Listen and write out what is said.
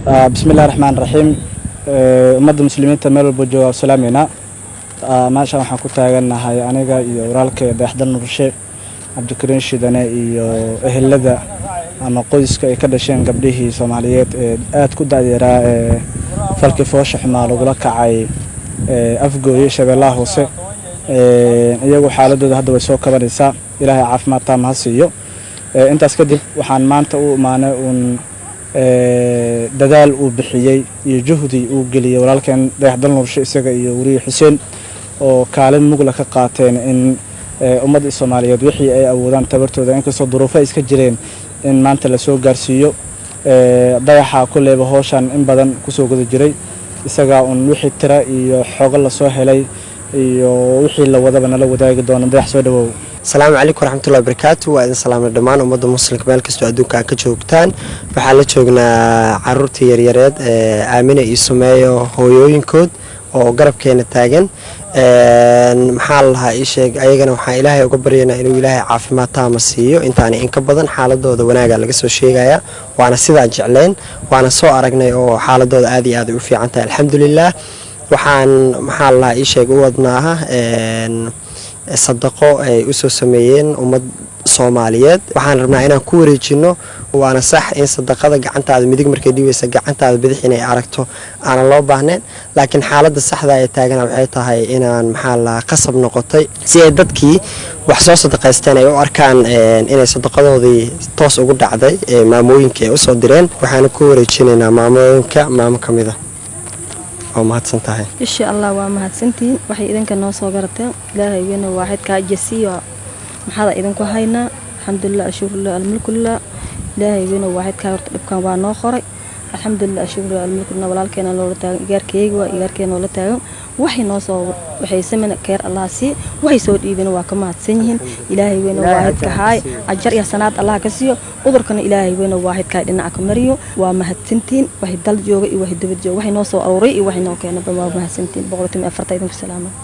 Bismillahi raxmaan raxiim. Ummadda muslimiinta meel walba jooga salaameynaa. Meeshaan waxaan ku taagannahay aniga iyo walaalkay Dayaxdal Nurshe, Cabdikariin Shidane iyo ehelada ama qoyska ay ka dhasheen gabdhihii Soomaaliyeed ee aad ku da'yaraa ee falkii foosha xumaa lagula kacay Afgooye, Shabeellaha Hoose. Iyagu xaaladooda hadda way soo kabanaysaa, Ilaahay caafimaad taama ha siiyo. Intaas kadib, waxaan maanta u imaanay uun dadaal uu bixiyey iyo juhdi uu geliyey walaalkeen Dayaxdal Nurshe, isaga iyo weriye Xuseen, oo kaalin mugla ka qaateen in ummadda Soomaaliyeed wixii ay awoodaan tabartooda, inkastoo duruufo ay iska jireen, in maanta lasoo gaarsiiyo. Dayaxa kulleyba howshan in badan kusoo guda jiray, isagaa un wixii tira iyo xogo lasoo helay iyo wixii la wadaba nala wadaagi doono. Dayax, soo dhawow. Asalaamu calaykum waraxmatullahi wabarakaatu. Waa idin salaamay dhammaan ummadda muslimka meel kastoo adduunka aad ka joogtaan. Waxaan la joognaa caruurtii yaryareed ee Aamina iyo Sumeeyo, hooyooyinkood oo garabkeena taagan. Maxaa la lahaa, ii sheeg, ayagana waxaan Ilaahay uga baryaynaa inuu Ilaahay caafimaad taama siiyo. Intaani in ka badan xaaladooda wanaaga laga soo sheegayaa, waana sidaan jecleen, waana soo aragnay oo xaaladooda aad iyo aad ay u fiican tahay, alxamdulilah. Waxaan, maxaa la lahaa, ii sheeg, u wadnaaha sadaqo ay usoo sameeyeen ummad Soomaaliyeed. Waxaan rabnaa inaan ku wareejino. Waana sax in sadaqada gacantaada midig markay dhiibaysa gacantaada bidix inay aragto aanan loo baahnayn, laakiin xaaladda saxda ee taagana waxay tahay inaan, maxaa la, qasab noqotay si ay dadkii wax soo sadaqaysteen ay u arkaan inay sadaqadoodii toos ugu dhacday ee maamooyinka ay usoo direen. Waxaana ku wareejinaynaa maamooyinka maamo ka mida. Waa mahadsan tahay. Insha Allah, waa mahadsantihiin waxay idinka noo soo garateen. Ilaahay weyne waaxidkaa jasiyo maxaada idinku haynaa. Alxamdulilah, ashkurulah, almulkulilah. Ilaahay weyne waaxidkaa horta dhibkan waa noo qoray. Alxamdulilah, ashkurulah, almulkulilah. Walaalkeena loola taagan, igaarkeyga waa igaarkeena loola taagan. Waxay noo soo waxay samina keer Allah sii, waxay soo dhiibina waa ka mahadsan yihiin. Ilaahay weyne waaxidka haay ajar iyo sanaad Allah ka siiyo, cudurkana Ilaahay weyne waaxidka dhinaca ka mariyo. Waa mahadsantihiin waxay dal jooga iyo waxay dibad jooga, waxay noo soo aruuray iyo waxay noo keenaba, waa mahadsantihiin. 114 idinku salaama.